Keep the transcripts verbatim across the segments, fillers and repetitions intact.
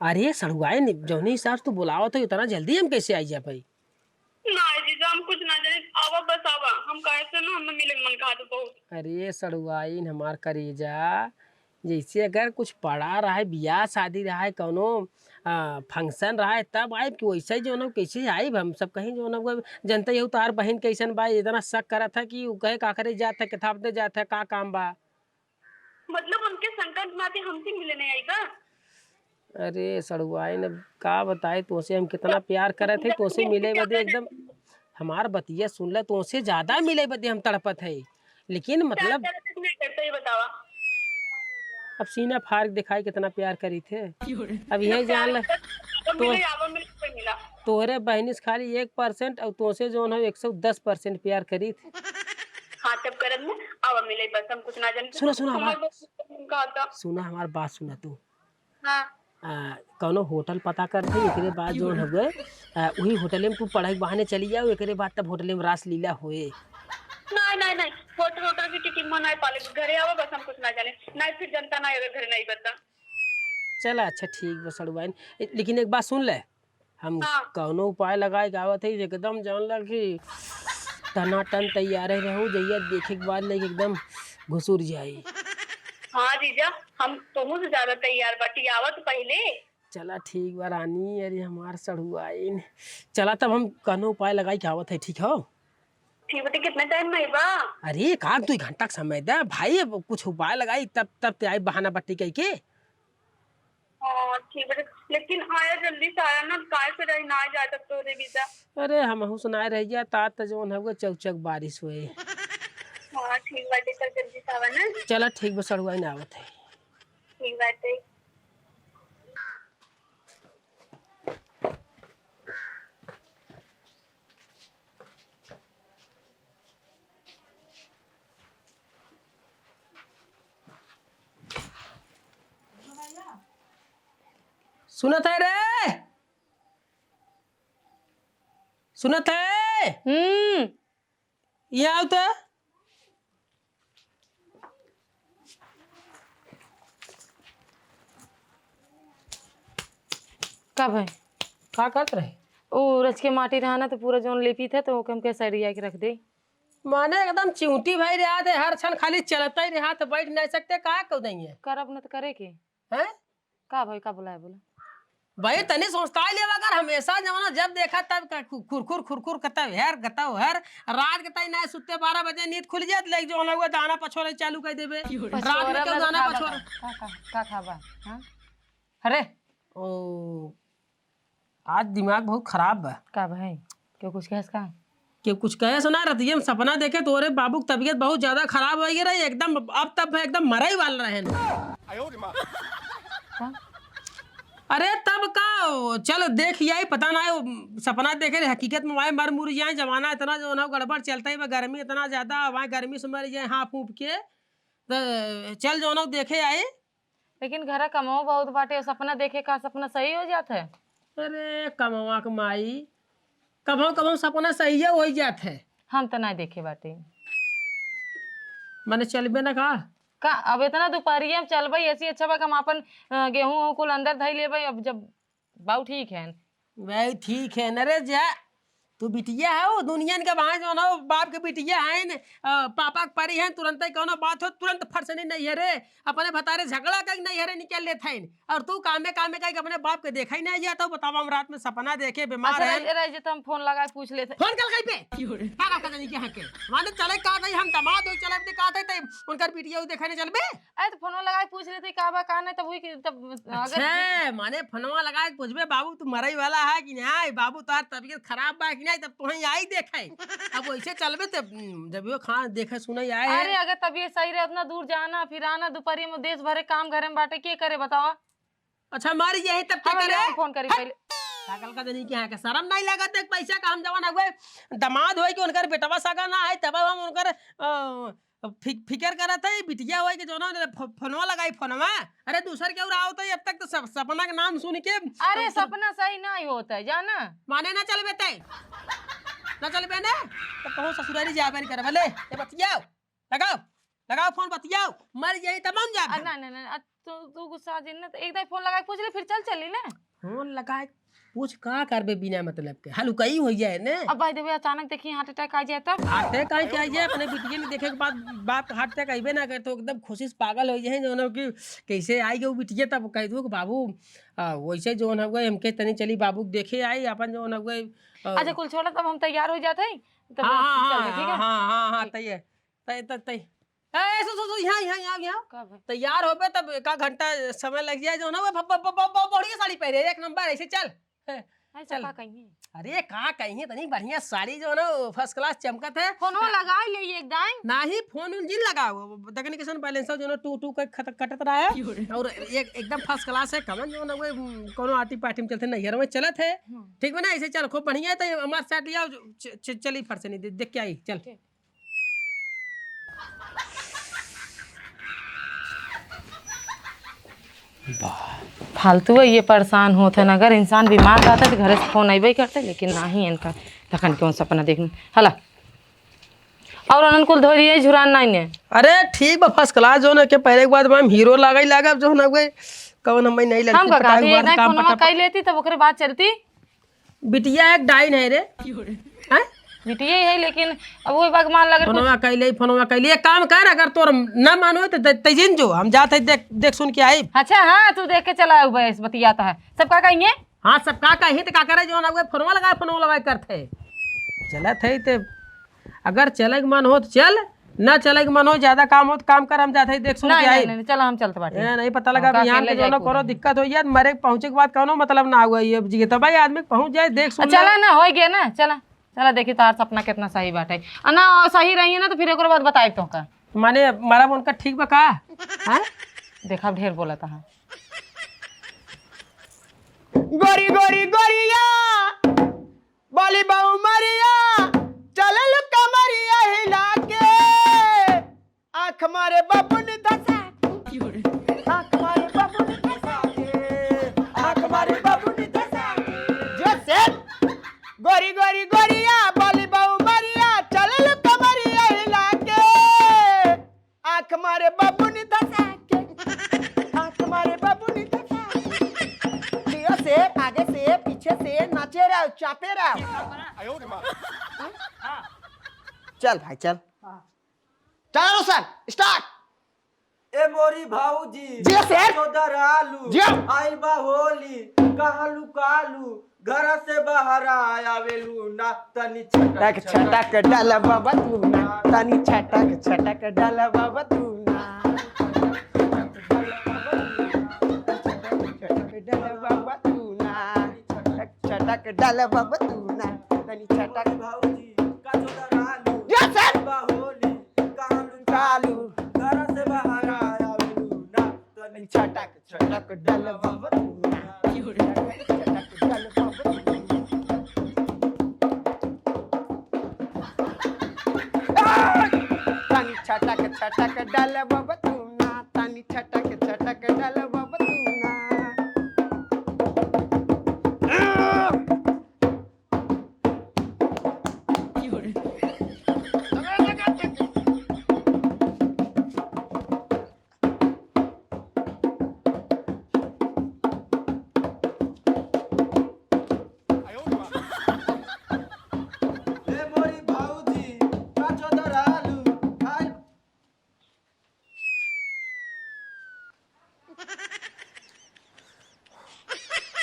अरे सड़ुआइन, जौने हिसाब से तू बोलावत हो, इतना जल्दी हम कैसे आई जा पाई? ना जीजा, हम कुछ ना जाने, आवा बस आवा, हम काहे से ना, हमें मिले के मन कहा तो बहुत। अरे सड़ुआइन हमार करेजा, जैसे अगर कुछ पड़ा रहा है, बियाह शादी रहा है, कौनो, आ, function रहा है, तब आइब कि वैसे ही जौन हो, कैसे आइब? हम सब कहीं जौन हो, जनते हो तोहार बहिन कैसन बा, इतना शक करत है कि उ कहे का करे जात है, किताब दे जात है, का काम बा? मतलब उनके संकट में आके हमसे मिले नहीं आई बा? अरे सड़ुआइन, अब का बताई तोसे, हम कितना प्यार करत है, तोसे मिले बदे एकदम हमार बतिया सुन ले, तोसे ज्यादा मिले बदे हम तड़पत है, लेकिन मतलब नहीं करते, ये बतावा। अब सीना फाड़ के दिखाई कितना प्यार करी थे। अब यही जान ले, तो मिले, आवा मिले, कोई मिला। तोहरे बहनी से खाली एक percent और तोसे जौन हो एक सौ दस percent प्यार करी थे। हाँ, तब करत में आवा मिले, बस हम कुछ ना जाने। सुना, सुना, हमार हमार बस उनका आता। सुना, हमार बात सुना तू। हाँ। आ, कौनो होटल पता करते, एकरे बाद जौन हउए, आ, उही होटले में तू पढ़ाई के बहाने चली जाओ, एकरे बाद तब होटले में रासलीला होए। नहीं, नहीं, नहीं, होटल, होटल की टिकिट में नहीं पाले, घरे आवा बस, हम कुछ ना जाने। नहीं, फिर जनता नहीं, अगर घरे नहीं बता। चला, अच्छा, ठीक बा सड़ुआइन, ए, लेकिन एक बात सुन ले, हम हाँ। कौनो उपाय लगाए के आवत है, एकदम जान ला कि टनाटन तैयार है रहू, जइया देखे के बाद लेके एकदम घुसुर जाई। हाँ जीजा, हम तुमसे ज्यादा तैयार बाटी, आवत पहले। चला ठीक बा रानी, अरे हमार सड़ुआइन, चला तब हम कौनो उपाय लगाई के आवत है, ठीक हो? ठीक बा, तो कितने टाइम में बा? अरे एक आध दो घंटा के समय दे भाई, अब कुछ उपाय लगाई तब, तब ते आई बहाना बट्टी कह के। हाँ, ठीक बा, लेकिन आया जल्दी से आया ना, काहे से रही ना जाए तब तोरे वीजा। अरे हमहू से ना रह गया, तात त जौन हउए चौचक बारिश हुए। हाँ, ठीक बाटे, कल जल्दी से आवा ना। चला ठीक बा, सड़ुआइन आवत है। ठीक बाटे। सुनत है रे? सुनत है? हम्म। यहाँ आओ तो। का भाई? का करत रहे? ओ, रच के माटी रहा ना, तो पूरा जौन लेपी था, तो ओके हम के सरिया के रख दे। माने एकदम चिउँटी भाई रहा थे, हर क्षण खाली चलता ही रहा, तो बैठ नहीं सकते, का कह देंगे? करब न तो करे के। हैं? का भाई, का बुलाए बोला? भाई, तनी सोचता ही लेवा कर, हमेशा जमाना जब देखा तब का खु-, खुरखुर, खुरखुर करता हेर, करता हेर। रात के ताई ना सुत्ते बारह बजे नींद खुल जात, लेके जौन हुआ दाना पछोरे चालू कर देबे। रात में पछोरा क्यों मत दाना खाबा पछोरा? का, का, का, का खाबा? हाँ? अरे, ओ, आज दिमाग बहुत खराब बा। का भाई? क्यों कुछ कहस का? केहू कुछ कहे सुना, रतिया में सपना देखे तोरे बाबू के तबीयत बहुत ज्यादा खराब होइ गए रहे, एकदम अब तब एकदम मरई वाला रहे न। का? अरे तब का, चल देख आई, पता ना हो, सपना देखे रहे, हकीकत में वाए मर मुर जाए, जमाना इतना जौन हो गड़बड़ चलता है, गर्मी इतना ज्यादा, वाए गर्मी से मर जाए हाँफ ऊँफ के, तो चल जौन हो देखे आई। लेकिन घरा कमाओ बहुत बाटे, सपना देखे का सपना सही हो जात है? अरे कमवा के माई, कभो कभो सपना सही हो जात है। हम तो ना देखे बाटे। मने चलबे ना का? का अब इतना दोपहरिया में चलबे, ऐसी अच्छा बा कि हम अपन, अ, गेहूं वहूं कुल अंदर धई लेबे। अब जब बाऊ ठीक है। भाई ठीक है न रे, जा। तू बिटिया है, वो दुनिया के भाई जौन हो, बाप के बिटिया है न, अ, पापा के परी है, तुरंत ही कौनो बात हो, तुरंत फरसनी नहीं है रे, अपने भतारे झगड़ा कर नहीं है रे, निकल लेत है। और तू कामे कामे कहीं अपने बाप के देखा ही नहीं जाता, बतावा हम रात में सपना देखे, बीमार अच्छा, है। रह, रह जे तो हम फोन लगा के पूछ लेते। फोन कर कहीं पे? पागल का जानी क्या है के? माने चले का नहीं, हम दमाद हो, चले अपने का थे, उनकर बिटिया देखे नहीं चलबे? अरे तो फोनवा लगा के पूछ लेते का बा का नहीं, तब वही के, तब अगर अच्छा, माने फोनवा लगा के पूछबे, "बाबू तू मरई वाला है कि नहीं? बाबू तोहार तबीयत खराब बा कि नहीं?" तब तुहें आई देखे। अब वैसे चलबे तब, हम्म, जब वो खा देखे सुने आए हैं। अरे अगर तबीयत सही रहे, उतना दूर जाना फिर आना, दोपहरिया में देश भरे काम घरे में बाटे, के करे बतावा? अच्छा, मर यही तब के हम करे? जाके फोन करी हट! पहले। पागल का देनी के यहाँ के शर्म नहीं लगत है, पैसा का हम जवान हुए दमाद होए कि उनकर बेटवा सगा ना है, तब हम उनकर, अ, अब फि-, फिकर करत है, बिटिया होए के जौन हो, फो-, फोनवा लगाई, फोनवा। अरे, दूसर के और आओ तो अब तक तो सब सपना के नाम सुन के अरे, तो, तो सपना सही नहीं होता है, जाना। माने ना चलबे ते? ना चलबे ना? तो कहूँ ससुरारी जाबे नहीं करबे, ले, ये बतियाओ, लगाओ। लगाओ फोन, बतियाओ, मर जाई तब हम जाब। आ, ना, ना, ना, आ, तू, तू गुस्सा जिन ना, तो एक दाई फोन लगा के पूछ ले, फिर चल चली ना। फोन लगा के पूछ का करबे बिना मतलब के, हलुकाई हो जाए ने। अब by the way अचानक देखी heart attack आ जाए तब? Heart attack काहे के आ जाए, अपने बिटिया ने देखे के बाद बाप heart attack अइबे ना करे, तो एकदम खुशी से पागल हो जाए, जो ना कि कैसे आई गई बिटिया, तब कह दो कि बाबू, आ, वैसे जो ना हुआ हमके तनी चली बाबू के देखे आई, अपन जो ना हुआ, आ, अच्छा कुल छोड़ा, तब हम तैयार हो जाते हैं, तब हाँ, हाँ, चलते, हाँ, ठीक है? हाँ, हाँ, हाँ, ठीक। तैयार। तै, तै, तै। ए, सु, सु, सु, यहाँ, यहाँ, यहाँ, यहाँ। का भाई? तैयार होबे तब एका घंटा समय लग जाए, जो ना, ब-, ब-, ब-, ब-, ब-, बढ़िया साड़ी पहने, एक नंबर, ऐसे चल। हैं, ऐसा चल। का कहिए? अरे, का कहिए, तनी बढ़िया साड़ी जो ना, first class चमकत है। फोनवा लगा ले एक दाई। नाही, फोन उन जिन लगाओ, देखने के सन balance जो ना, टू, टू का खत-, कटत रहा है। क्यों रे? और एक, एकदम first class है, कमन जो ना, वो, कोनो आटी पार्टी में चलते, नैहर में चलत है। हम्म। ठीक बा ना, ऐसे चल, खूब बढ़िया है, तो हमारे साथ लिया, च-, च-, चली फरसे नहीं, दे-, देख के आई, चल। ठीक। फालतू है ये परेशान होत है ना, अगर इंसान बीमार रहता तो घरे से फोन अइबे करते, लेकिन नाही इनका तखन कौन सपना देखन हला। और अनन कुल धोरी है झुरान नाही ने। अरे ठीक बा, first class जो ना के पहले एक बार हम हीरो लागे लागे, अब जो ना गए कौन हम नहीं लड़की हम का पटाई कहते हुआ एक दाई काम फोनवा पटा कर लेती तब ओकरे बाद चलती। बिटिया एक डाइन है रे। हैं? बिटिया ही है, लेकिन अब वो भगवान लगे कुछ फोनवा कैले, फोनवा कैले। एक काम कर, अगर तोर ना मानो तो ते, ते जिन जो, हम जात है देख, देख सुन के आई। अच्छा, हाँ, तू देख के चला आऊ बस, बतियाता है। सब का कहिए? हाँ, सब का कही तो का करे, जो ना हुए, फोनवा लगा, फोनवा लगा करत है। चलत है ते, अगर चले के मन हो तो चल, ना चले के मन हो, ज्यादा काम हो तो काम कर, हम जात है देख सुन नहीं, के नहीं, आई। नहीं, नहीं, चलो हम चलत बाटे। ए, नहीं पता लगा, हाँ, का बिहान अकेले के जो जाए ना करो पूरा। दिक्कत हो जाए, मरे के पहुँचे के बाद कौनो मतलब ना हुआ, ये जी तो भाई आदमी पहुँच जाए, देख सुन चला ले। ना, हो गया ना, चला, चला देखी तार सपना कितना सही बाटे। आ ना सही रही है ना तो फिर एक बात बताए तो का। माने मारा उनका ठीक बा का? हैं? देखा ढेर बोलत है। गोरी गोरी गोरिया, बाली बाऊ मरिया, चलल कमरिया हिला के। आँख मारे बबुन धसा के, आँख मारे बबुन धसा के, आँख मारे बबुन धसा के। जो सेठ, गोरी गोरी गोरिया, बाली बाऊ मरिया, चलल कमरिया हिला के। आँख मारे बबुन धसा के, आँख मारे बबुन धसा के। जियो से, आगे से, पीछे से, नाचे रहो, चापे रहो। चल भाई, चल। चल रोशन, start। ए मोरी भौजी, जियो शेर। चोदर आलू, जियो। आइल बा होली, कहाँ लुकालू, घर से बाहर आवेलू ना, तनी छटक छटक छटक डाल बाबा तू ना, तनी छटक छटक डाल बाबा तू ना, छटक डाल बाबा तू ना, छटक डाल बाबा तू ना, तनी छटक भौजी, का चोदर आलू, जियो शेर। आइल बा होली, कहाँ लुकालू, घर से बाहर आवेलू ना, तनी छटक छटक डाल बाबा तू ना। छटक डाल बाबा तू ना। तनी छटक छटक डाल बाबा तू ना। तनी छटक छटक डाल बाबा तू ना। ए मोरी भौजी, का चोदर आलू, खाई।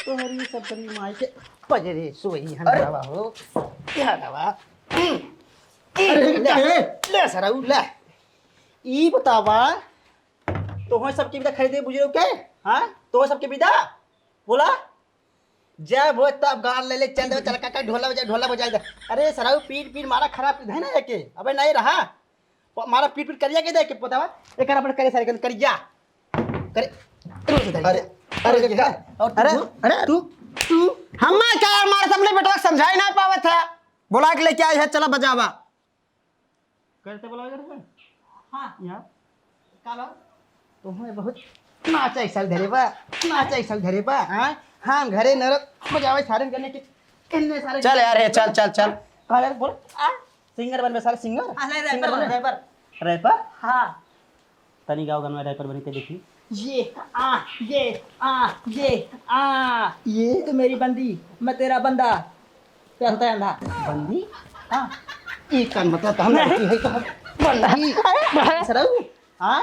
तोहरी सब करी माई के पजरे सोई हम अरे। रवा हो। क्या रवा? अरे, ले, ले। ले सरऊ, ले। ई बतावा, तोहरे सबके बिदा खरीदे बुझे के? हाँ? तोहरे सबके बिदा? बोला? जब हो तब गान ले ले चल दे, चल का, का ढोला बजा, ढोला बजा दे। अरे सरऊ पीट पीट मारा खराब है ना एके। अबे नहीं रहा। प-, मारा पीट पीट करिया के दे के पोतावा। एक अपन करे सारे कन करिया। करे। अरे, अरे, अरे, क्या? और तू? अरे, अरे, तू? तू? हम क्या यार मारा सबने बेटवा समझाई ना पावत है। बोला के लेके आई है, चला बजावा। करते बोला इधर से? हाँ। यहाँ। का बा? तुम्हें बहुत नाच ऐसा धरे बा, नाच ऐसा धरे बा, हाँ? हाँ, घरे नरक बजावे सारन करने के, कितने सारे चल यार, हे, चल, चल, चल। का यार, बोल, आ? Singer बनबे सारे, singer? हाँ, नहीं, rapper singer बनबे? Rapper। Rapper? हाँ। तनी गाओ गाना rapper बनी के देखी। ये आ, ये आ, ये आ, ये तो मेरी बंदी, मैं तेरा बंदा। क्या होता है अंधा? बंदी? हाँ। ये कान मतलब तो हम नहीं। लड़की है तो हम बंदी। सरऊ, हाँ?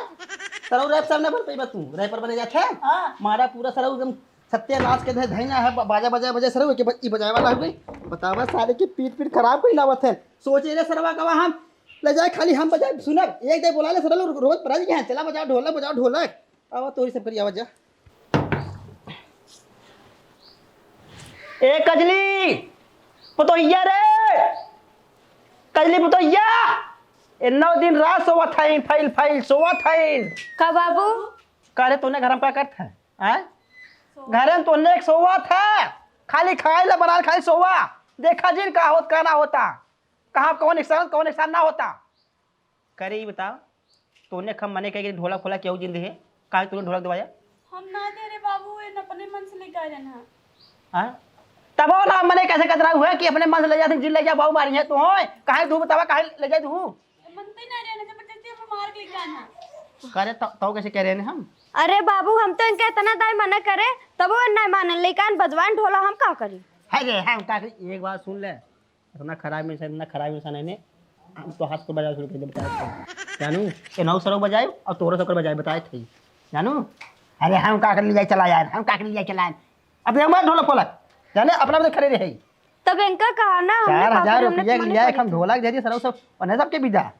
सरऊ rap star ना बन पाई तू, rapper बने जाते हैं? हाँ। मारा पूरा सरऊ एकदम सत्यानाश के धे धैना है, ब-, बाजा बजाए बजाए सरऊ के ब-, ई बजाए वाला हो गई। बतावा सारे की पीठ पीठ खराब कई लावत है। सोचे रे सरवा कवा हम ले जाए, खाली हम बजाए, सुनब, एक दे बोला ले सरऊ रो-, रोज पराज के हैं, चला बजाओ ढोलक, बजाओ ढोलक। आवा तोरी सब करी आवाज जा। ए कजली, पतोहिया रे, कजली पतोहिया, ए नौ दिन रात सोवत है, फैल फैल सोवत है। का बाबू? का रे तूने घर में का करत है? हैं? घरे में तोने एक सोवत है, खाली खाए ला बनाल, खाली सोवा। देखा जिन का होत का ना होता, कहाँ कौन एकसान कौन एकसान ना होता। करे ई बताओ, तोने हम मने कहे कि ढोलक फोलक केहू जिन दिहे, काहे तूने ढोलक दबाया? हम ना दे रे बाबू, ये अपने मन से लेके आ जाना। हाँ? तब ना मने कैसे कतरा हुआ कि अपने मन से ले जाते, जिन ले जा बाबू मारी है तू होय, काहे तू बतावा काहे ले जाए तू? मनते ना रे, ना जबरदस्ती हम मार के लेके आना। करे तो, तो कैसे कह रहे हैं हम? अरे बाबू, हम तो इनके इतना दाई मना करे, तब वो ना माने, लेकिन बजवान ढोला हम का करी? अरे हम का करी, एक बात सुन ले, इतना खराब इंसान, इतना खराब इंसान है ने, हम तो हाथ को बजाना शुरू कर दे, बता दे। जानू, ये नौ सौ बजायो और तोरो सौ बजाए, बताए थे। जानू, अरे हम का कर ले जाए चला यार, हम का कर ले जाए चला यार। अब ये मत ढोलक फोलक, जाने अपना अपने खड़े रहे। तब इनका कहा ना, हमने चार हजार का करी, हमने रुपया तो मना लिया है, कर हम दिया। ढोलक दे दिए सरऊ सब, और नहीं सबके विदा।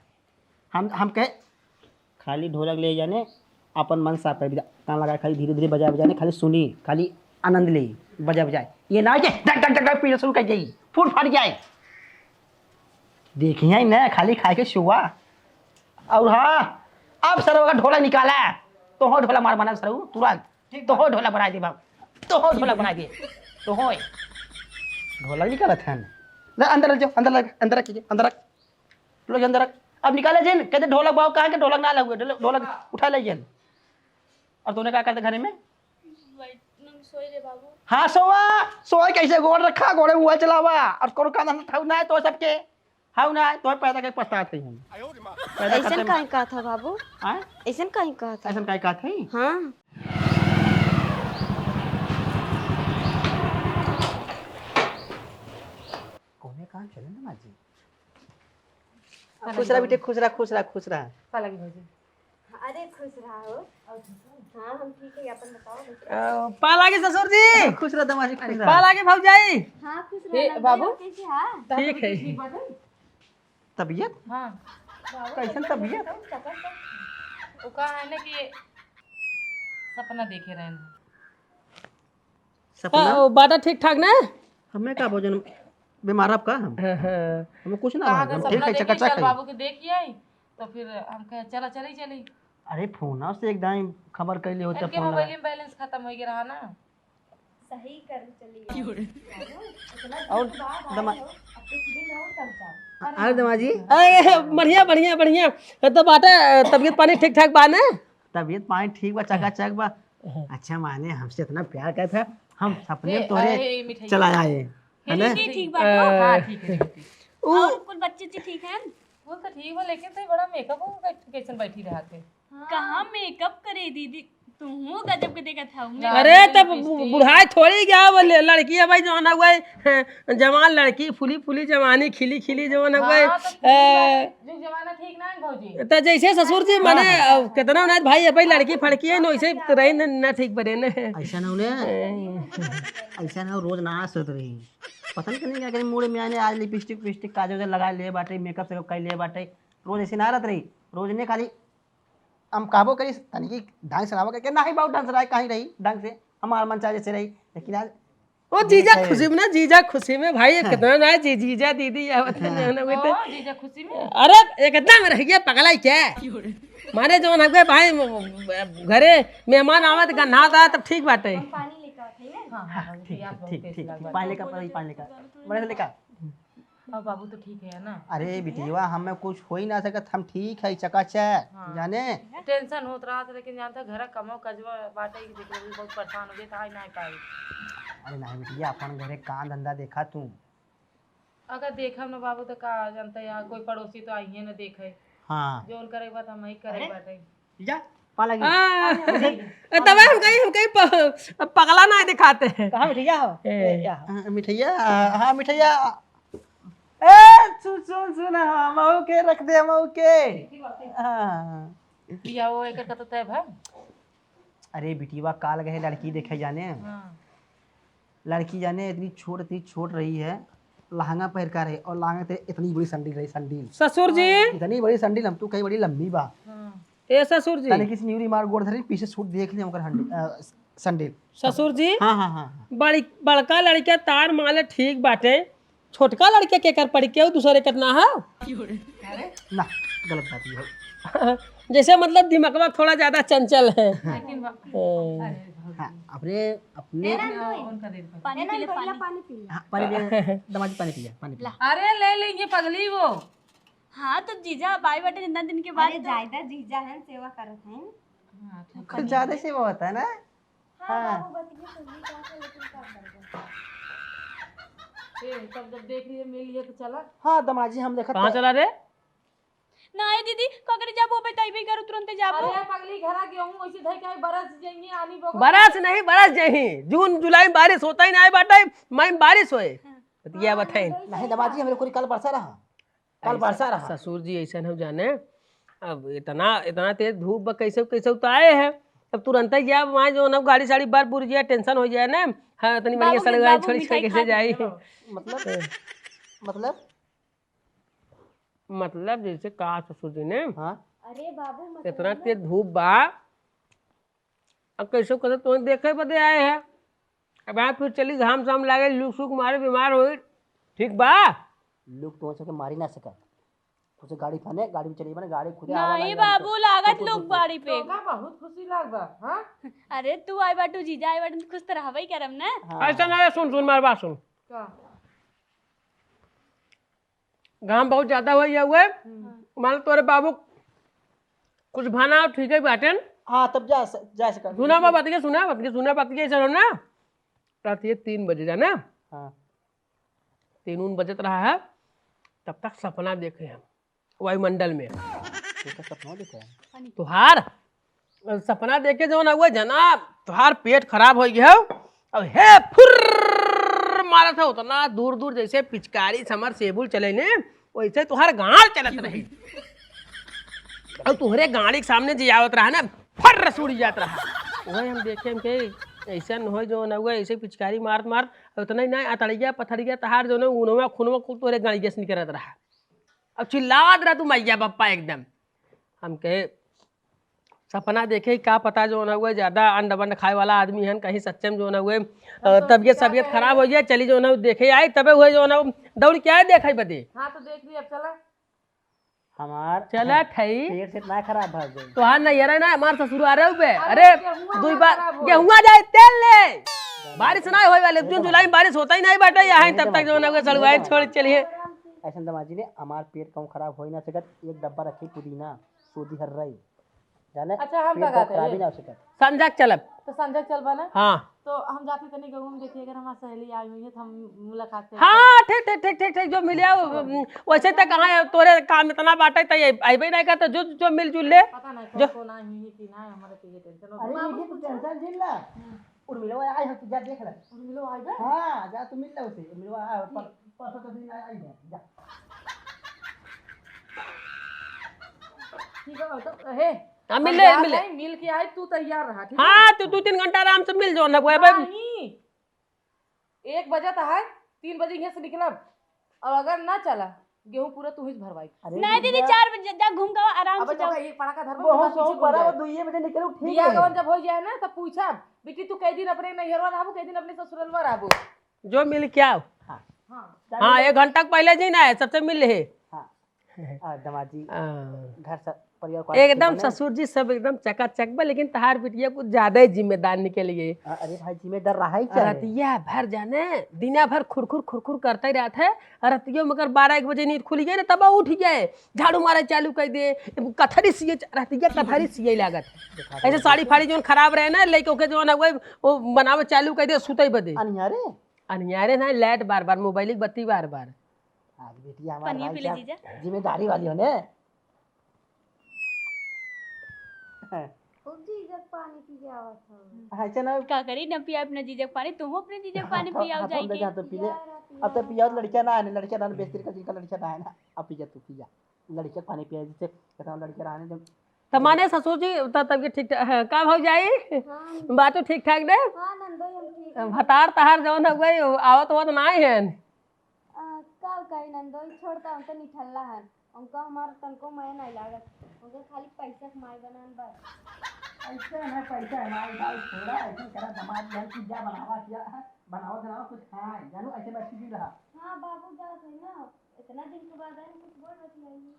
हम, हम कहे, खाली ढोलक ले जाने, अपन मन साफ कर विदा। कान लगा खाली धीरे धीरे बजा बजाने, खाली सुनी, खाली आनंद ले, बजा बजाए। ये ना कि डग डग डग डग पीना शुरू कर जाई, फूट फाट जाए। देखिए ना, खाली खाए के शुआ। और हाँ, अब सरऊ का ढोलक निकाला, तो हो ढोलक मार बना सरऊ तुरंत, तो हो ढोलक बना दे बाबू, तो हो ढोलक बना दे, तो हो ढोलक निकालत है। ले अंदर ले जाओ, अंदर रख, अंदर रख कीजिए, अंदर रख। लो अंदर रख। अब निकाले जिन, कहते ढोलक बाबू कहाँ के, ढोलक ना लगे, ढोलक, ढोलक उठा ले जिन। और तूने क्या करते घरे में? बैठ, सोए रे बाबू। हाँ सोवा, सोए कैसे गोड़ रखा, गोड़े मोबाइल चलावा, और कोनो काम धंधा था ना है तो सबके। हाँ ना, तो पैदा के पछतात है हम। पैदा ऐसन करते काहे कहत ह बाबू? हाँ? ऐसन काहे कहत ह? ऐसन काहे कहत है? हाँ। कोने काम चले ना माजी? खुश रहा बेटे, खुश रहा, खुश रहा, खुश रहा। पालागी भौजी। अरे खुश रहा हो। हाँ, हम ठीक है, अपन बताओ। अ, पालागी ससुर जी। खुश रहा दामाद जी, खुश रहा। पालागी भौजाई। हाँ, खुश रहा ए, बाबू। कैसे हाँ? ठीक है। ठीक बाटे? तबीयत? हाँ। कैसन तबीयत? वो का है ना कि सपना देखे रहन। सपना? का, ओ, बाटा ठीक ठाक ना? हमें का भोजन, बीमार अब का हम? हाँ, हाँ। हमें कुछ ना कहा भा, हम ठीक है, चकाचक है। बाबू के देखिए, तो फिर हम कहे, "चला, चली, चली।" अरे, फोन से एक दाई खबर कैले होते, इनके फोन लगा। मोबाइल में बैलेंस खत्म हो गया रहा ना। सही कर चली। और दमा-, अब कुछ दिन और तब जाओ। अरे दमाद जी। अरे, बढ़िया, बढ़िया, बढ़िया। तो बाटा, तबीयत पानी ठीक ठाक बा ना? तबीयत पानी ठीक बा, चकाचक बा। हाँ। अच्छा, माने हमसे इतना प्यार करत है, हम सपने ए, तोरे ए, मिठाई चला आए, है ना? ठीक, ठीक बात हो। हाँ, ठीक है, ठीक है। उ और कुल बच्चे उच्चे ठीक हैं? वो तो ठीक बा, लेकिन तो बड़ा मेकअप हो गए, कैसन बैठी रहत है। हाँ। कहाँ मेकअप करे दीदी, तू गजब के देखत हऊ। अरे, तब बु-, बुढ़ाई थोड़ी गया, वो ले-, लड़की है भाई, जवान हुआ है, जवान लड़की, फूली फूली जवानी, खिली खिली जवान हुआ है। हाँ, तो ठीक बा। ए, जो जमाना ठीक ना है भौजी। त जैसे ससुर जी, हाँ, मने, हाँ। अब कितना उन्हें भाई, अब भाई लड़की फड़की है, न वैसे तो रही न, न ठीक बने न। ऐसा ना उन्हें, ए। ऐसा ना रोज ना सोत रही। पता नहीं क्या करें, मूड में आने आज लिपस्टिक, विपस्टिक, काजल उजल लगा ले बाटे, मेकअप सेकअप कर ले बाटे, रोज ऐसे ना रहत रही। रोज ने खाली हम कहबो करी, तनी की ढंग से लावा करके, "नहीं बाबू, ढंग से रही, कहीं रही, ढंग से, हमार मन चाहे जैसे रही।" लेकिन आज वो जीजा ये खुशी में ना, जीजा खुशी में भाई, हाँ। कितना ना जी-, जीजा दीदी आवत है, हाँ। जौन हुए थे। ओ, जीजा खुशी में? अरे, एकदम रह गया पगला ही क्या? माने जौन हुए भाई, घरे मेहमान आवत, गन्हात आए, तब ठीक बाटे। हम पानी लेके आते हैं ना। हाँ, हाँ, हाँ, हाँ, ठीक, यार, ठीक, बहुत ठीक, टेस्ट ठीक, लग ठीक। रहा है। पानी लेकर, पानी लेकर। बड़े से लेकर। अब बाबू तो ठीक है ना? अरे बिटिया, हमें कुछ हो ही ना सकत, हम ठीक है चकाचक, हाँ। जाने? टेंशन होत रहा था, लेकिन जानता घर कमो कजवा बाटे कि देख लो, बहुत परेशान हो गए, तो आई ना पाई। अरे नहीं बिटिया, अपन घरे काम धंधा देखा तू। अगर देखब ना बाबू, तो का जानता यार, कोई पड़ोसी तो आई है ना देखे। हाँ। जो उनकर एक बात हम ही करे अरे? बाटे। जा, पा लगी। हाँ। बुझी? ए, तबे हम कहीं, हम कहीं प-, पगला ना दिखाते हैं। कहाँ मिठैया हो? ए। ए, या हो। हाँ, मिठैया, हाँ, मिठैया। ए, सुन, सुन, सुन, हाँ, मऊ के रख दे, मऊ के। हाँ। बिया वो एकर का तो तय भा। अरे बिटिया, काल गए लड़की देखे जाने। हाँ। लड़की जाने इतनी छोट, इतनी छोट रही है, लहंगा पहन का रहे और लहंगा ते इतनी बड़ी संडील रही, संडील। ससुर जी। इतनी बड़ी संडील, हम तो कहीं बड़ी लंबी बा। हाँ। ए ससुर जी। तने किसी न्यूरी मार गोड़ धरी, पीछे सूट देख लिया ओकर हंडी-, अ, संडील। ससुर जी। हाँ, हाँ, हाँ, हाँ। बड़ी, बड़का लड़का तार माले ठीक बाटे, छोटका लड़का केकर पड़ी, केहू दूसरे के ना हो? ना, गलत बात ये है। जैसे मतलब दिमागवा थोड़ा ज्यादा चंचल है। लेकिन बा-, हाँ। अरे भगवान। हाँ, अपने, अपने ए ना, ना, उनका दे दे। पानी पी ले, पानी। हाँ, पानी पी ले, दमाद जी, पानी पी ले, पानी पी ले। अरे ले लेंगे पगली वो। हाँ, तो जीजा बाई बाटे इतना दिन के बाद अरे तो। जायदा जीजा है, सेवा करत हैं। हाँ, तो कुछ ज्यादा सेवा होता है ना? हाँ, हाँ। बाबू, बतिया सुन ली, क्या था, लेकिन का करबो? ए, तब जब देख लिए, मिल लिए तो चला। हाँ, दमाद जी, हम देखत कहाँ हैं। चला रे? नहीं दीदी, ककरी जाबो, अबे तैबे करू, तुरंते जाबो। अरे पगली, घरा गेहूं वैसे धई के आई, बरस जाइए, आनी बगो। बरस नहीं, बरस जाही। जून, जुलाई में बारिश होता ही नहीं बाटे, मई में बारिश होए। हाँ। बतिया बताइन। नहीं, दमाद जी, हमरे कोरी कल बरसा रहा। कल ऐसा, बरसा रहा। ससुर जी, ऐसा न हो जाने, अब इतना, इतना तेज धूप बा, कैसे, कैसे तो आए हैं, अब तुरंत ही जाए वहाँ, जो ना गाड़ी साड़ी बर बुर जाए, tension हो जाए ना। हाँ, इतनी बढ़िया बाबू सलवार बाबू छोड़ी मिठाई छोड़ी कैसे खा जाए? के। मतलब, हाँ। मतलब? मतलब जैसे कहा ससुर जी ने, हाँ? अरे बाबू, मतलब इतना ना। तेज धूप बा, अब कैसे करे, तो देखे बदे आए हैं। अब आप फिर चली, घाम साम लागे, लू सूख मारे, बीमार होई, ठीक बा? लू तो सबके मारी ना सकत। खुद से गाड़ी फाने, गाड़ी में चली बने, गाड़ी खुदे हवा नहीं लागे, बाबू, खुद, लागत खुद, लू खुद, खुद। गाड़ी पे। तोका बहुत खुशी लाग बा, हाँ? अरे तू आई बाटू, जीजा आई बाटू, खुश तो रहबे करम ना। हाँ। ऐसा ना है, सुन, सुन, मार बात सुन। का? घाम बहुत ज्यादा होइ गया हुए। हम्म। मान लो तोरे बाबू कुछ भाना ठीक है बाटेन। हाँ, तब जा स-, जा सका। सुना बा बात के, सुना बात के, सुना बात के, ऐसा हो ना। रात ये तीन बजे जाना। हाँ। तीन उन बजत रहा है, तब तक सपना देखे हम वायुमंडल में। ये तो सपना देखे हैं। तुहार सपना देखे जौन हुआ जना, तुहार पेट खराब हो गया हो। अब हे फुर्र मारत है, उतना दूर दूर जैसे पिचकारी समरसेबुल चले ने, वैसे तुहार गाड़ चलत रही। और तुहरे गाड़ी के सामने जे आवत रहा ना, फर्र से उड़ी जात रहा। वही हम देखे, हम कहे, ऐसा न हो जौन हुआ, ऐसे पिचकारी मारत मारत, उतना ही ना, अतड़िया पथड़िया तहार जौन है, उनवा खुनवा कुल तुहरे गाड़िया से निकलत रहा। अब चिल्लात रहा तू मैया बप्पा एकदम। हम कहे, सपना देखे, का पता जौन हुए, ज्यादा अंड बंड खाए वाला आदमी हन, कहीं सच्चे में जौन हुए, अ, हाँ, तो तबियत, क्या सबियत कहे? खराब हो जाए, चली जौन हुए, देखे आई, तबे हुए जौन हुए, दौड़ के आए देखे बदे। हाँ, तो देख ली, अब चला। हमार चला खई। पेट से ना खराब भर जाए। तोहार नैहरा ना, हमार ससुरारे बे। अरे, अरे, गेहुआ दुई ना बार खराब हो। गेहुआ जाए, तेल ले। बारिश ना होए वाले, जून जुलाई में बारिश होता ही नहीं बाटे, यहाँ नहीं तब तक जौन हुए, सड़ुआइन छोड़ चलिए। ऐसन दमाजी ने, हमार पेट कहूँ खराब हो ही ना सकत, एक डब्बा रखी पुदीना, सूदी हर रही। जाने अच्छा, हम पेट का तो कहते खराब ही हैं। ना हो सकत। संझा के चलब। तो संझा के चलबा ना? हाँ। तो हम जाती तनी गाँव में देखिए, अगर हमार सहेली आई हुई है तो हम मुलाकात करते हैं। हाँ, ठीक, ठीक, ठीक, ठीक, ठीक, जो मिले आओ, हाँ। उम, वैसे तो कहाँ है, तोरे काम इतना बाटे तो ये अइबे नहीं करता, जो, जो मिलजुल ले। पता नहीं जो कौन, कौन आई हुई है कि ना, हमारे तो ये tension हो अरे, गई। ये तो tension जिन ला। हम्म। उर्मिलवा आए हो तो जा देख ले। उर्मिलवा आए बे? हाँ, जा तू मिल ले उसे। उर्मिलवा आए हो, पर-, परसों के दिन आए, आए जा, जा। ठीक है, तो, हे, हाँ, हम मिल ले, जात मिल ले। हैं, मिल के आए, तू तैयार रहा, ठीक है? हाँ, तू दो तीन घंटा आराम से मिल जाओ ना, वो है भाई। नहीं, एक बजे तो है, तीन बजे यहाँ से निकलब, और अगर ना चला, गेहूं पूरा तू ही भरवाई। अरे नहीं दीदी, भैया। चार बजे जा, घूम के आराम से अबे तो जाओ। एक पड़ाका धरबो, बहुत उधर पीछे सो घूम पड़ा, जाए। वो दुइये बजे निकलू, ठीक बियाह है। गवन जब हो जाए ना, तब पूछब, "बेटी, तू कई दिन अपने नैहरवा रहबू, कई दिन अपने ससुरलवा रहबू?" जो मिल के आओ। हाँ। हाँ। हाँ, एक घंटा के पहले जी ना है, सबसे मिल ले। हाँ। आ, दमाद जी, हाँ। घर स-, परिवार को एकदम अच्छी बने। ससुर जी सब एकदम चकाचक बा, लेकिन तहार बिटिया कुछ ज्यादा ही जिम्मेदार निकल गई। अ-, अरे भाई, जिम्मेदार रहा ही चाहिए। रतिया भर जाने, दिना भर खुरखुर खुरखुर करते ही रहत है। रतियो में अगर बारह एक बजे नींद खुल गई ना, तब उठ गए, झाड़ू मारे चालू कर दे, कथरी सिए च-, रतिया कथरी सिए लागत। देखा ऐसे तो साड़ी फाड़ी जौन खराब रहे ना, लेके ओके जौन है, वो बनावे चालू कर दे, सुतई बदे। अनियारे? अनियारे ना, लाइट बार बार, मोबाइल की बत्ती बार बार। आज बेटी हमारे पनिया भाई पी ले साहब जीजा। जिम्मेदारी वाली होने। हैं। खूब जीजक पानी पी के आवत हवे। हाँ, ऐसे ना। का करी, न पिया अपने जीजक पानी, तुम अपने जीजक पानी पियाओ जाई के। जा तो पी ले। पिया रहा, पिया अब तो रहा। पियाओ, लड़कियां ना आने, लड़कियां ना आने, बेस्ती का जिनका लड़कियां ना आने, अब पी जा, तू पी जा। लड़कियां पानी पिया, जिससे कहता हूँ लड़कियां ना आने जब। तो माने ससुर जी, त-, तब के ठीक ठाक है। का भौजाई? हाँ। बात तो ठीक ठाक ने? हाँ, नंदोई, हम ठीक हैं। भतार तहार जौन हउए, आवत होत ना है। आ, का कही नंदोई, छोड़ त, हम तो निठल्ला हन। उनका हमार तनको मया नहीं लागत। उनका खाली पैसा के माई बनान बस। ऐसे है, पैसा है माई, बाल छोड़ा, ऐसे करा, दमाद जन की जा बनावा, क्या है? बनावा, बनावा, कुछ खाए। जानू, ऐसे बैठ के रहा। हाँ, बाबू जात है ना, इतना दिन के बाद आए, कुछ बोल बतियाइए।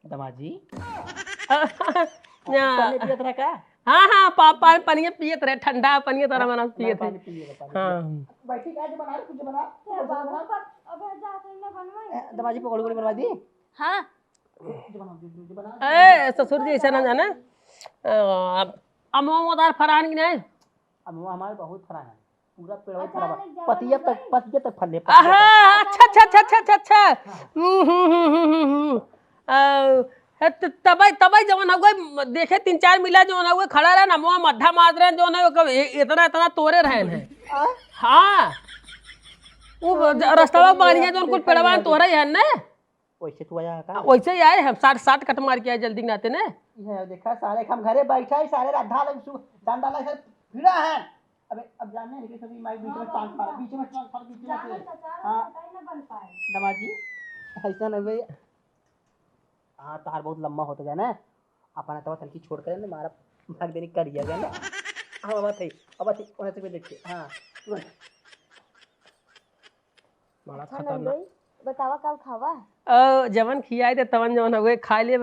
दमाद जी। ना। पानी पियत रहा का? हाँ, हाँ, पा-, पा-, पनिया पियत रहे, ठंडा पनिया तोरा हाँ, मना पियत पानी है। पिए, पानी हाँ। पिए। बैठी का, जो बना रहे, कुछ बना, क्या कुछ बाबू बना। का अब जात है ना बनवाई? ए, दमाद जी, पकौड़ी, पकौड़ी बनवा दी? हाँ। जो बना, जो, जो, जो बना। ए, ससुर जी, ऐसा ना जाना। अ, अब अमवा उधार फरान की नहीं? अमवा हमारे बहुत फरान है। पूरा पेड़वा फरान है। पतिया तक, पतिया तक फल ले, पतिया तक। आहा, अच्छा, अच्छा, अच्छा, अच्छा, अच्छा। हाँ। हम्म, हम्म, हम्म, हम्म, हम्म। अ, है त-, तबई, तबई जवन हउए, देखे तीन चार मिला जवन हउए, खड़ा रहे ना, अमवा मद्धा मार रहे जवन हउए, कब ए-, इतना, इतना तोरे रहे हैं। आ? हाँ। वो हाँ, ज-, ये तो रस्तवा सही बांध है, गया जवन कुछ देखा पेड़वा नहीं तोरे है ना। वैसे तू आया है का? हाँ, वैसे ही आए हम, साठ, साठ कट मार के आए जल्दी के नाते ने। ये देखा, सारे हम घरे बैठा है, सारे राधा लोग सु-, डंडा लगा के भिड़ा है। अबे, अब जाने हैं कि सभी माई बीच में हाँ, टांग फाड़, बीच में टांग फाड़, बीच में से। चावल का, चावल हाँ। का कटाई ना बन पाए। दमाद जी, ऐसा ना हुए। हाँ, तहार बहुत लम्बा होता जाए ना। अपना तो तनकी छोड़ कर ना, मारा भाग देने करिया गया ना। हाँ, अब थे, अब थे, वहाँ से कोई देखे। हाँ, तुरंत। बड़ा अच्छा खतरनाक। नंदोई, बतावा का खावा? ओ, जवन खियाई दे तवन जवन हउए, खाए ले,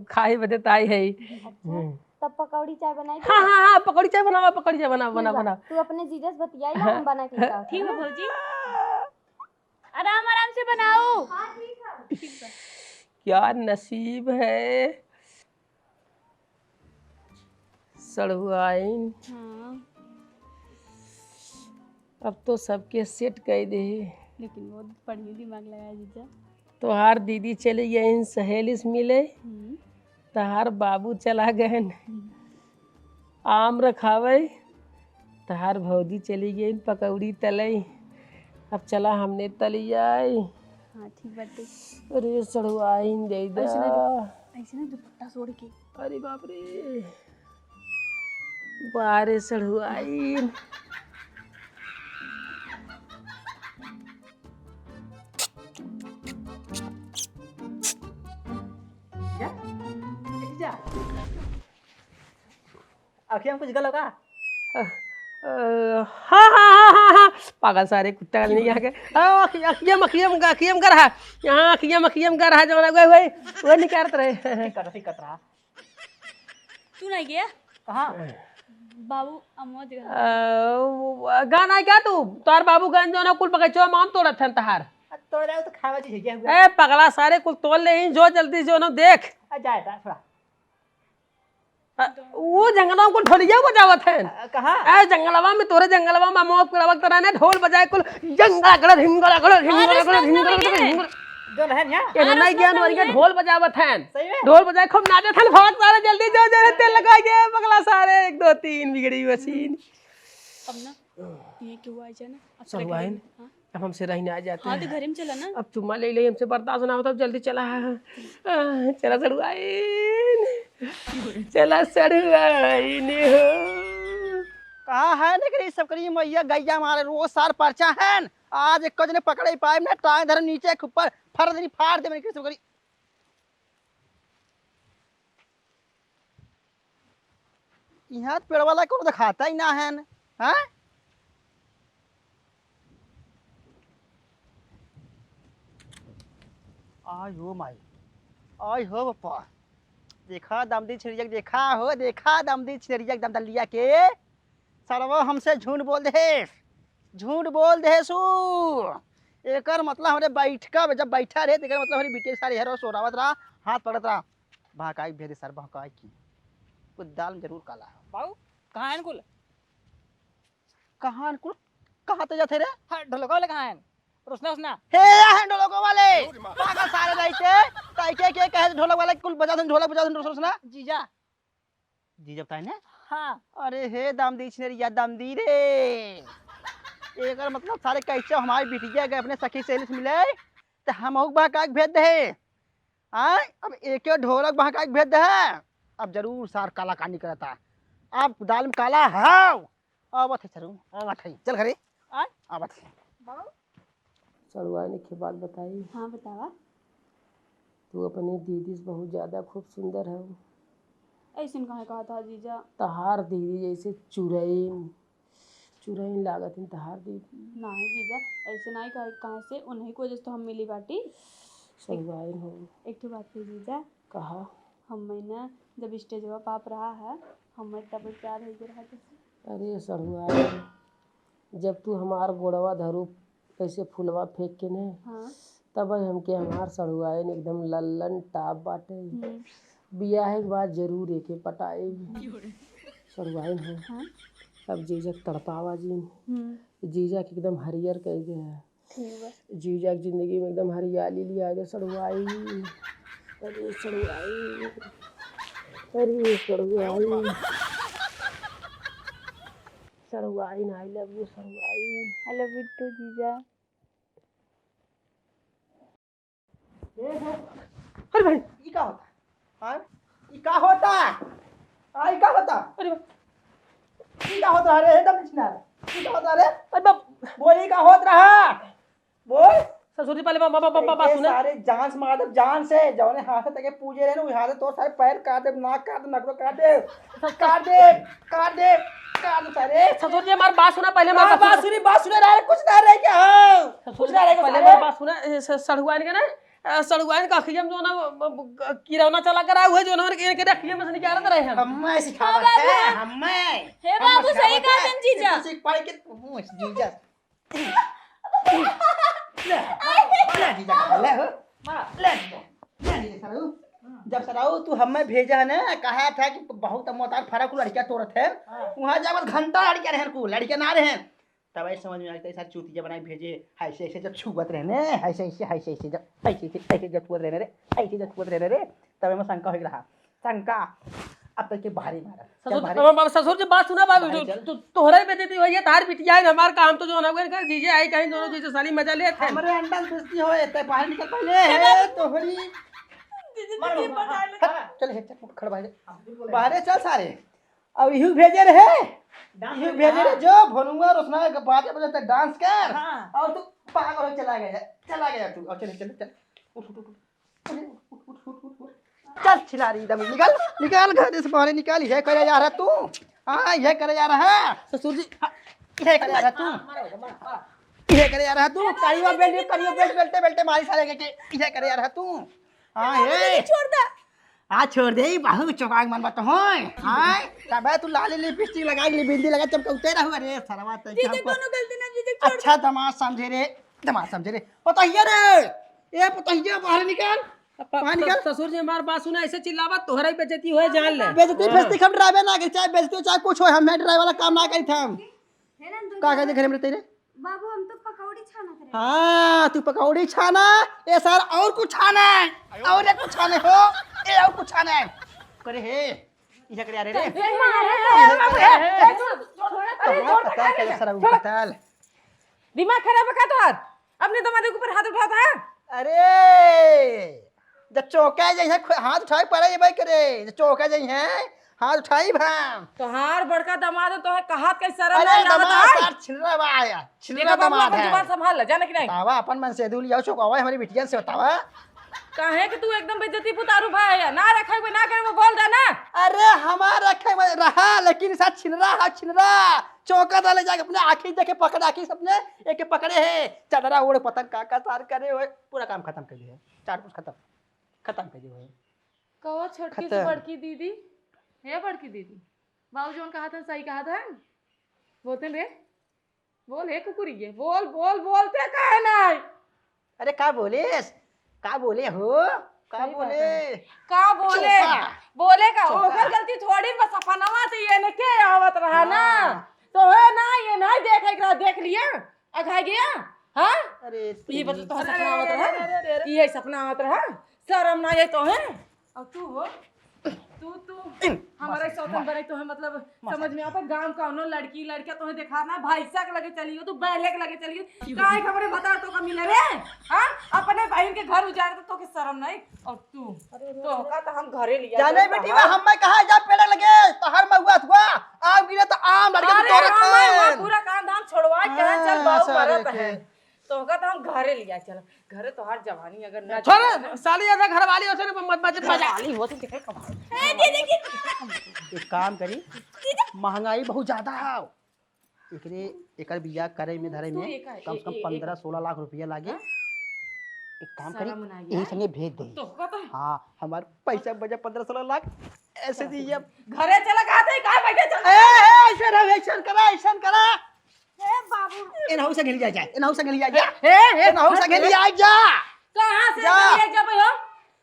खाए बदे त आई है। अच्छा, हम्म। तब पकौड़ी चाय बनाई हाँ, दे? हाँ, हाँ, पकौड़ी चाय बनावा, पकौड़ी चाय बनावा, ठीक बना, बा। बना। तू अपने जीजा से बतियाई ला, हाँ। हम बना के लाओ। ठीक बा भौजी। आराम, आराम से बनाओ। हाँ, ठीक है। ठीक बा। क्या नसीब है। सड़ुआइन। हाँ। अब तो सबके सेट कइ देहे। लेकिन वो बढ़िया दिमाग लगाया जीजा। तोहार दीदी चली गइन सहेली से मिले, हम्म। तोहार बाबू चला गइन हम्म। आम रखावे, तोहार भौजी चली गइन पकौड़ी तलई। अब चला हमने तली आई। हाँ, ठीक बाटे। अरे सड़ुआइन दे दा। ऐसे ना दु-, ऐसे ना दुपट्टा से ओढ़ के। अरे बाप रे। बारे सड़ुआइन। जा, जा। अखिया में कुछ गलो का? अ, अ, हाँ, हाँ, हाँ, हाँ, हाँ। पागल सारे कुत्ता का नहीं आके। आ, अखिया, अखिया में, अखिया में, अखिया में गर रहा। यहाँ अखिया में, अखिया में गर रहा, जमाना गए हुए, वो निकारत रहे। ठीक कर, ठीक कर रहा। तू नहीं गया? कहाँ? बाबू अमवा जगह। अ, वो, गाना है क्या तू? तोहार बाबू गंज जो ना कुल बगैचवा में आम तोड़त हन तहार। आ, तोड़ रहे हो तो खावा जी है क्या हुआ? ए, पगला सारे कुल तोड़ ले ही, जो जल्दी जो ना देख। आ, जाए दा, थोड़ा। अ, वो जंगलवा में कुल ढोलिया बजावत हैं। अ, कहाँ? ए, जंगलवा में, तोरे जंगलवा में, अमवा पेड़वा के तरह ने ढोल बजाए कुल, जंगला गड़ा, ढिंगला गड़ा, ढिंगला अरे, गड़ा, सुन, ढिंगला सुन, गड़ा, सुन। ढिंगला। जो रहन यहाँ? ये हाँ, नहीं रसगुल्ला ज्ञान वाली के नहीं है। ढोल बजावत हैं। सही में? ढोल बजाए खूब नाचत हैं, भागत सारे जल्दी जो, जो, तेल लगा के, पगला सारे, एक, दो, तीन, बिगड़ी मशीन। अब ना, ये क्यों आ जाए ना? अब सब तेरे आए घरे ना? में, हाँ। अब हमसे रही ना जाते हाँ, तो हैं। घरे में चला ना। अब चुम्मा ले ले, हमसे बर्दाश्त ना होता, अब जल्दी चला। आह, चला सड़ुआइन, चला सड़ुआइन हो। कहाँ है ना कि सब करी मैया गैया मारे रोज सार परचा है। आज एक जने पकड़े पाए ना, टांग धरे नीचे के ऊपर फर देनी, फाड़ दे मैंने सब करी। इहाँ त पेड़वा ला कोनो देखाता ही ना है, हैं? आय हो माई, आय हो बापा, देखा दमदी छिड़िया के, देखा हो, देखा दमदी छिड़िया के दमदलिया के, सरवा हमसे झूठ बोल देहे, झूठ बोल देहे सु। एकर मतलब हमरे बैठका में जब बैठा रहे, तेकर मतलब हमरे बिटिया के सारे हर सोरावत रहा, हाथ पकड़त रहा। भहकाई भेदे सर, भहकाई की। कुछ दाल में जरूर काला है। बाबू, कहाँ है कुल? कहाँ कुल? कहाँ तो जाते रे? हाँ, ढोलका वाले कहाँ है? रोशना, रोशना। हे, या है ढोलको वाले। पागल सारे रहिते। ताई के, के कहे ढोलक वाले, कुल बजा दे, ढोलक बजा दे, रोशना, रोशना। जीजा। जीजा बताए ने? हाँ। अरे हे दामदी छिनरिया दामदी रे। एकर मतलब सारे कैसे हमारी बिटिया के अपने सखी सहेली से मिले, तो हम बहका के भेज दे। आय, अब एके ढोलक बहका के भेज दे। अब जरूर सार काला कानी करता। अब दाल में काला हाव। आवत है सरऊ, आवत है। चल घरे। आय? आवत है। बाबू। सड़ुआइन एक बात बताई। हाँ, बतावा। तू अपने दीदी से बहुत ज्यादा खूब सुंदर हऊ। ऐसन काहे कहत हा जीजा? तहार दीदी जैसे चुरैन, चुरैन लागत है तहार दीदी। नाहीं जीजा, ऐसे नाहीं कहे, काहे से उन्हीं की वजह से तो हम मिली बाटी। सड़ुआइन हो। एक ठो बात कही जीजा। कहा? हमें ना जब स्टेजवा पाप रहा है, हमें तब प्यार हो गया रहा जैसे। अरे सड़ुआइन, जब तू हमार गोड़वा धरू ऐसे फुलवा फेंक के ने, हाँ। तब हमके हमार सड़ुआइन एकदम लल्लन टाप बाटे। हम्म। बियाह के बाद जरूर एके पटाएब। सड़ुआइन हो, हाँ। अब जीजा के तड़पावा जिन। हम्म। जीजा के एकदम हरियर कर दे। ठीक बा। जीजा के जिंदगी में एकदम हरियाली लिया दे सड़ुआइन। अरे सड़ुआइन, अरे सड़ुआइन। सड़ुआइन, I love you सड़ुआइन। I love you too जीजा। अरे भाई, ई का होता? हाँ? ई का होता? हाँ, ई का होता? अरे भाई। ई का होता रे? एकदम कुछ ना। ई का होता रे? अरे बाप। बोल, ई का होत रहा? बोल। ससुर जी, पहले बा-, बा-, बा-, बा-, बात सुने। सारे जान से मार दे, जान से। जौने हाथ से तके पूजे रहे ना, वही हाथ से तोर सारे पैर काट दे, नाक काट दे, नकरो काट दे। काट दे, काट दे, काट दे सारे। ससुर जी, हमार बात सुना, पहले हमार हाँ, बात बात सुना। सुनी, बात सुने रहे, कुछ ना रहे क्या हो? ससुर कुछ जी, ना रहे, कुछ पहले ना हमार रहे। बात सुना, ए, स-, सड़ुआइन के ना, अ, सड़ुआइन का अखिया में जो ना, ब-, ब-, किरौना चला कर आए हुए, जो ना, इनके अखिया में से निकालत रहे हम। हम्मे सिखावत हाँ, बाबू, है, हाँ। हम्मे। हे हम्मे बाबू, सही सिखावत कहा है। तन जीजा। तू सीख पाई के, तू जीजा। ले, ले जीजा, ले हो। ले जीजा, ले जीजा सरऊ। जब सरऊ तू हमें भेजा है ना, कहा था कि बहुत मोटार फरक लड़कियां तोरत है, हाँ। वहाँ जावत घंटा लड़कियां रहन को, लड़कियां ना रहन। तब ऐसे समझ में आया, सारे चूतिया बनाए भेजे, ऐसे, ऐसे जब छुअत रहने, ऐसे, ऐसे, ऐसे, ऐसे जब, ऐसे, ऐसे, ऐसे जब छुअत रहने रे, ऐसे जब छुअत रहने रे, तब एमे शंका हो रहा। शंका, अब तक के भारी मारा। ससुर, क्या भारी? अब, अब ससुर जी बात सुना, बाबू, भारी तू, चल। तू, तोहरा ही बेइज्जती होई है, तार बिटिया है, हमार काम तो जो ना हुए, कर जीजे आई कहीं दोनों जीजे साली मजा लेत हैं। हमरे अंडा से बेइज्जती होए, ते बाहर निकल पहले, हे तोहरी। जीजे, मार जीजे, लो, बचा हाँ, ले। हट, चल, हे, चल, खड़ भाई। बाहरे चल सारे। अब इहू भेजे रहे, डांस इहू कर, भेजे रहे, हाँ। जो भनुआ रोशना के बाजे बजाते डांस कर, हाँ। और तू पागल हो चला गया, चला गया तू। और चल, चल, चल, उठ, उठ, उठ, उठ। चल छिनारी, एकदम निकल, निकल घर से बाहर निकल। ये करे जा रहा तू? हाँ, ये करे जा रहा है? ससुर जी। हाँ, ये करे जा रहा तू? ये करे जा रहा तू? करियो बेल्ट, करियो बेल्ट, बेल्टे, बेल्टे मारी सारे के, के, ये करे जा रहा तू? हाँ, ये। छोड़ दे। आ, छोड़ दे, ई बाहु चौका के मन बात होय। हाँ, तबे तू लाली लिपस्टिक लगा के, बिंदी लगा, चमकौते रहू। अरे, सरवा, तै जीजे, हम दोनों गलती ना, जीजे, छोड़ अच्छा दे। दमाद समझे रे, दमाद समझे रे। पतोहिया रे, ए पतोहिया, बाहर निकल। अब प-, बाहर निकल। स-, ससुर जी, हमार बात सुना, ऐसे चिल्लावा, तोहरा ही बेइज्जती होए, जान ले। बेइज्जती हाँ। फेस्ती हम ड्राइवे ना करी, चाहे बेइज्जती हो, चाहे कुछ हो, हम ड्राइवे वाला काम ना करी थे हम। हे ना, का कहते घरे में रहते रे? बाबू, हम तो पकौड़ी छानत रहे। हाँ, तू पकौड़ी छाना, ए सार और कुछ छाना है, और एक कुछ छाने हो, ए और कुछ छाना है। करे हे, इहे करे आ रे रे। ए, मारे, ए, ए, ए, ए, ए, ए, छोड़, छोड़, अरे, तोहार छोड़, पता छोड़, के छोड़। सर उठल। दिमाग खराब है का तोहार? अपने दमाद के ऊपर हाथ उठाता है? अरे, जब चौका जइहे, खु-, हाथ उठाई पड़े ये भाई करे, जब चौका जइहे, हाथ उठाई भाम। तोहार बड़का दमाद है, तोहे कहात के शर्म अरे, नहीं लागत दमाद है? सार छिनरा बा आया, छिनरा देखो बाबू, दमाद अपन है। जुबान संभाल ले, जाने कि नहीं? बतावा, अपन मन से दूर लियाओ, चौकावा हमारी बिटियन से बतावा। काहे कि तू एकदम बेइज्जती पुतारू भाई है, ना रखे हुए, ना करे, वो बोल रहा ना। अरे, हमार रखे हुए रहा, लेकिन सार छिनरा है, छिनरा। चौका डाले जाके अपने आँखी देखे पकड़े, आँखी से अपने एके पकड़े है, चदरा ओढ़ पतंग का का सार करे होए, पूरा काम खतम कर दिए, चार पाँच खतम, खतम कर दिए होए। कहो छोटकी से खतम। बड़की दीदी, हे बड़की दीदी, बाबू जौन कहा था सही कहा था, बोलते रे, बोल हे कुकुरी के, बोल, बोल, बोलते काहे नहीं? अरे का बोलेस? का बोले हो? का सही बात बोले? है। का बोले? चौका। बोले का? चौका। ओकर गलती थोड़ी बा, सपनवा तो ये ने के आवत रहा ना। हाँ। तो है ना, ये नहीं देखे के रहा, देख लिया, अघा गया। हाँ? अरे ये बता, तोहर सपना आवत रहा? ये सपना आवत रहा? शर्म ना आई तोहे? और तू हो? तू, तू इन, हमारे मस्त, सौतन मस्त। बने तोहे, मतलब, मस्त। समझ में आता? गांव का उन्हों लड़की, लड़का तोहे देखा ना, भैंसा के लगे चली हो, तू बैले के लगे चली हो। काहे के हमरे भतार तोका मिले रे? हाँ? अपने बहिन के घर उजाड़ तो तोके शर्म नहीं? और तू, अरे, अरे, तोहका तो हम घरे लिया जाने जाता बेटी, है। हम मैं कहा जा पेड़ लगे, तोहर महुआ थुआ, आम गिरे तो आम लड़के तो अरे, तोरे हम मैं खाएन। पूरा काम धाम छोड़वा के हाँ, चल बाबू सारे मरत के। है। तोहका तो हम घरे लिया चल, घरे तोहार जवानी अगर ना छोड़, साली ऐसा घर वाली होते ना, मत, मत, मत, मजा। साली होती तो कमाल। ए, दीदी की एक काम करी, महंगाई बहुत ज्यादा है। एकरे, एकर बियाह करे में धरे तू में एका-, कम से ए-, कम ए-, पंद्रह सोलह लाख रुपया लागे। हाँ? एक काम करी, शर्म ना यही आए। संगे भेज दे। तोहका तो हाँ, हमार पैसा बचा पंद्रह सोलह लाख, ऐसे दी अब। घरे चला, कहा थे, कहा बैठे चल। ए, ए, ऐसे रहो, ऐसे करा, ऐसे करा। ए बाबू। एनहू से घेली जाए, जाए, एनहू से घेली जाए, जाए। ए, ए, एनहू से घेली जाए, जा। कहाँ से जा। घेली जाए, जब हो?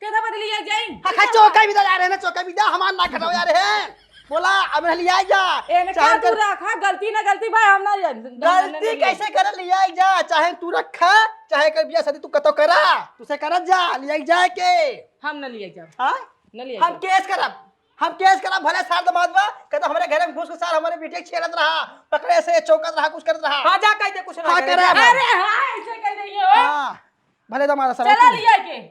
केदा बदली आ जाई? हाँ, खा चौका भी जा रहे हैं ना, चौका भी जा, हमार ना खटाओ जा रहे हैं। बोला, अब ले आई जा। एमे चाहे का तू कर रखा, गलती ना गलती भाई, हम ना जान। गलती कैसे करे, ले आई जा, चाहे तू रखा, चाहे कर बियाह शादी तू कतो करा, तुसे करत जा, ले आई जाए के। हम ना ले आई जाब। हाँ? ना ले आई हम जाब। केस करब, हम केस करब, भले सार दमाद बा, कहता हमरे घरे में घुस के सार हमरे बेटे के छेड़त रहा, पकड़े से चौकत रहा, कुछ करत रहा। हाँ, जा कह दे, कुछ ना हाँ, करे, करे जा। अब। अरे हाँ, ऐसे कह रही हो। हाँ, भले दमाद सारा चला तू। ले आई के।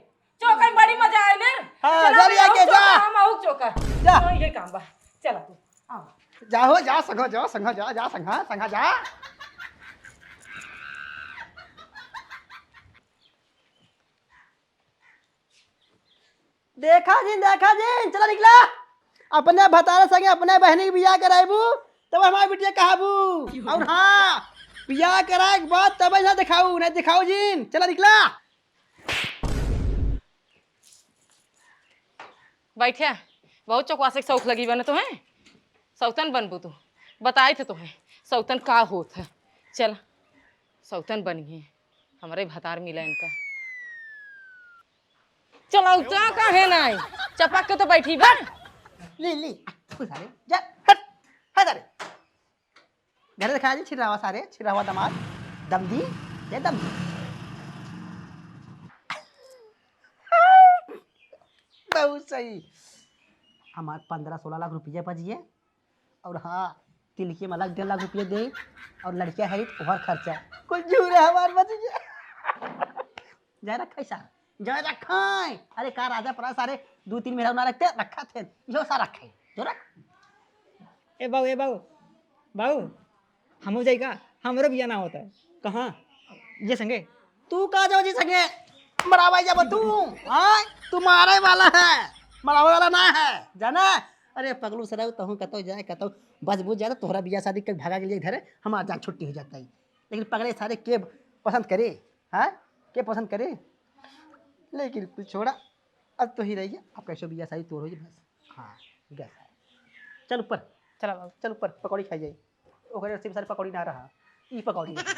चौका में बड़ी मजा आए ने। हाँ, चला जा बे, लिया के, आऊ जा। चौका, हम आऊ चौका। जा। तो ये काम बा। चला तू, आओ। जा हो, जा संघा, जा संघा, जा, जा संघा, संघा जा। देखा जिन, देखा जिन, चला निकला। अपने भतारे संगे अपने बहनी के बियाह कराइबू, तब हमारी बिटिया कहाबू। और हाँ, बियाह कराए के बाद तब ना दिखाऊ, नहीं दिखाऊ जिन। चला निकला। बैठे, बहुत चौकवासे के शौक लगी बा न तोहे। सौतन बनबू तू, बताई थे तोहे सौतन का होत है। चल, सौतन बनिए, हमरे भतार मिला इनका। चलौता काहे नाई? चपक के तो बैठी बा। ली, ली, आ, तू सारे, जा, हट, हट सारे। घरे देखा जी, छिर्रावा सारे, छिर्रावा दमाद, दमदी, ये दमदी। बहुत सही। हमार पन्द्रह सोलह लाख रुपया बचिए, और हाँ, तिलकी में अलग डेढ़ लाख रुपया दे, और लड़किया है तो ओहर खर्चा। कुल जूरे हमार बचिए। जाए रखा है सार, जाए रखा है। अरे का राजा परा सारे दो तीन महीना ना रखते, रखा थे, यो सा रखे, जो रख। ए बाऊ, ए बाऊ, बाऊ, हमहू जाई का? हमरो बिया ना होता है। कहाँ? ये संगे। तू का जाओ जी संगे? मरावा जाबो तू, हाँ? तू मारे वाला है, मरावे वाला ना है, जाना? अरे पगलू सराऊ, तहूँ कतौ जाए, कतौ बजबू जाए, तो तोहरा बिया शादी के भागा के लिए धरे, हमार जान छुट्टी हो जाता है। लेकिन पगले सारे के पसंद करे, हाँ? के पसंद करे? लेकिन तू छोड़ा, अब तो ही रह गया, अब कैसे बिया शादी तोर हो जाए बस। हाँ, गैस है। चल ऊपर, चला बाबू। चल ऊपर, पकौड़ी खाई जाई। ओकरे नसीब सारे पकौड़ी ना रहा, ई पकौड़ी रहा।